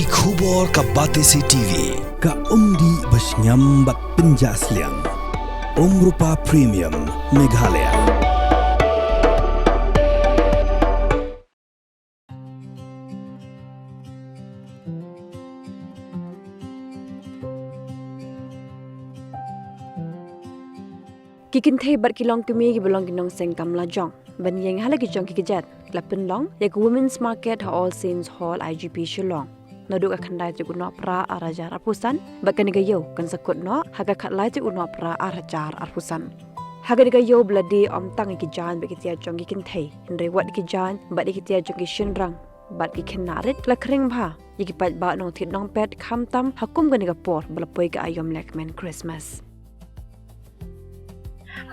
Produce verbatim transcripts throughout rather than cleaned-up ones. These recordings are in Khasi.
Ki khubor ka Batesi T V, ka umdih ba shngiam bad pynjah sliang. Umrupa Premium, Meghalaya. Ki kynthei bad ki longkmie kiba long ki nongseng kam lajong ban ïeng ha la ki jong ki kjat, la pynlong ïa ka Women's Market ha All Saints Hall, I G P, Shillong. Naduh ka khyndai tarik u Nohprah ar hajar arphew san, bad kane ka ïew kan sa kut noh ha ka khatlai tarik u Nohprah ar hajar arphew san. Ha kane ka ïew ba la die ym tang ïa ki jaiñ bad ki tiar jong ki kynthei, hynrei wat ki jaiñ bad ïa ki tiar jong ki shynrang bad ki khynnah rit la khring bha ïa ki paidbah nongthied nongpet, khamtam ha kum kane ka por ba la poi ka aïom lehkmen Christmas.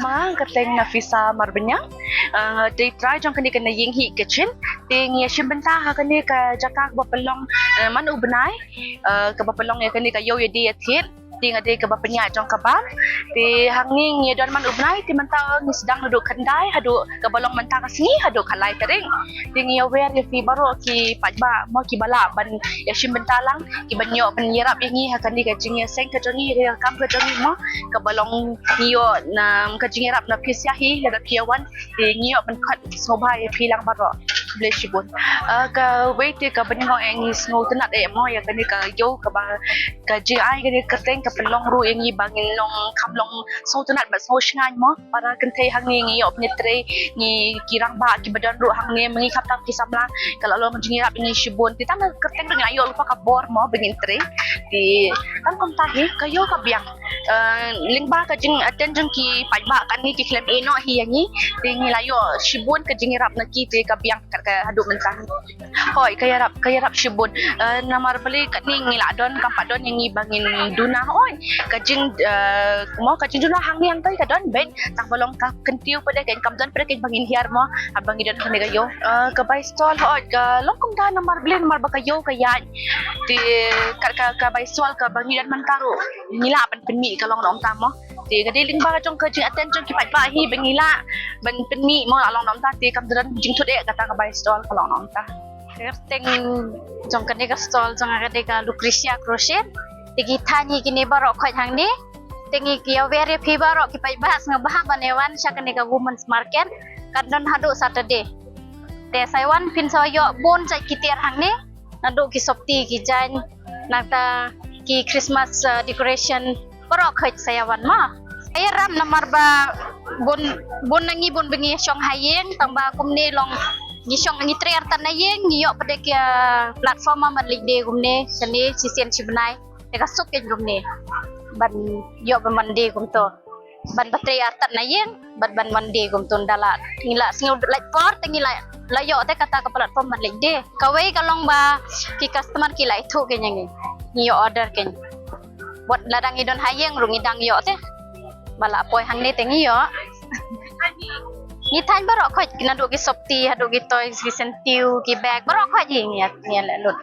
Ma, ka kyrteng Nafisa Marbaniang. Ah, dei trai jong kane ka Na Ïing Hi Kitchen. Te ngi ïa shim bynta ha kane ka jaka kaba pynlong, eh, man u bnai, eh, kaba pynlong ïa kane ka ïew ïa die ïa thied. Te nga dei kaba pynïaid jong ka bam. Te hangne ngi ïa don man u bnai, te mynta ngi sdang naduh khyndai haduh kaba long mynta ka sngi haduh khatlai tarik. Te ngi ïa wer ïa phi baroh ki paidbah mo kiba lah ban ïa shim bynta lang, kiban ïoh ban ïarap ïa ngi ha kane ka jingïaseng ka jong ngi, ka kam ka jong ngi mo, kaba long ngi ïoh na ka jingïarap na phi sha hi, lada phi ïa wan, te ngi ïoh ban khot sngewbha ïa phi lang baroh. Khublei shibun. Ah, kawei te kaba nyngkong eh ngi sngewtynnat eh mo ïa kane ka ïew kaba ka jingai kane ka kyrteng ka pynlong ruh ïa ngi ba ngin long kham long sngewtynnat bad sngewshngaiñ mo. Para kynthei hangne ngi ïoh ban ïatrei, ngi ki rangbah kiba don ruh hangne, ma ngi khamtam ki samla, ka la long jingïarap ïa ngi shibun. Te tang ka kyrteng ruh ngi la ïoh lypa ka bor mo ba ngin trei. Te tang kumta hi ka ïew ka biang. Eh, lyngba ka jing attend jong ki paidbah kane ki khlem ïehnoh hi ïa ngi. Te ngi la ïoh shibun ka jingïarap na ki, te ka biang ka, ka haduh mynta. Hooid, ka ïarap, ka ïarap shibun. Eh, namar balei katne ngi la don, kam pat don ïa ngi ba ngin duna. Hooid, ka jing, eh, mo ka jingduna hangne hangtai ka don beit, tang ba long ka kyntiew pat de, kan kam don pat de kan ba ngin hiar mo, haba ngi don kane ka ïew. Eh, ka bai stall, hooid, ka long kumta namar balei, namar ba ka ïew ka ïaid. Te ka, ka, ka bai stall kaba ngi don mynta ruh ngi lah ban pynmih ka long na kumta mo. Te ka dei lyngba ka jong ka jing attend jong ki paidbah hi ba ngi lah ban pynmih mo, la long na kumta, te kam don jingthut eh kata ka bai stall ka long na kumta. Ka kyrteng jong kane ka stall jong nga ka dei ka Lucretia Crochet. Te ngi thaiñ hi kine baroh khoit hangne. Te ngi ïa wer ïa phi baroh ki paidbah sngewbha ban ïa wan sha kane ka Women's Market. Kan don haduh Saturday. Te sa ïa wan phin sa ïoh bun jait ki tiar hangne. Naduh ki sopti, ki jaiñ, nangta ki Christmas, uh, decoration, baroh khoit sa ïa wan mo. Ïarap namar ba bun, bun na ngi bun ba ngi shong ha ïing, tang ba kumne long ngi shong, ngi trei artat na ïing, ngi ïoh pat de ki, uh, platform ban leit die kumne shane shisien shi bnai. Te ka suk kein kumne ban ïoh ban wan die kumto, ban ba trei artat na ïing bad ban wan die kumto. Nda la ngi la sngew lait por te ngi la, la ïoh te kata ka platform ban leit die. Kawei ka long ba ki customer ki la ithuh kein ïa ngi, ngi ïoh order kein. Wat lada ngi don ha ïing ruh ngi dang ïoh te, ba la poi hangne te ngi ïoh. Ngi thaiñ baroh khoit, naduh ki sopti haduh ki toys, ki syntiew, ki bag, baroh khoit hi ngi ïa, ngi ïa leh lut.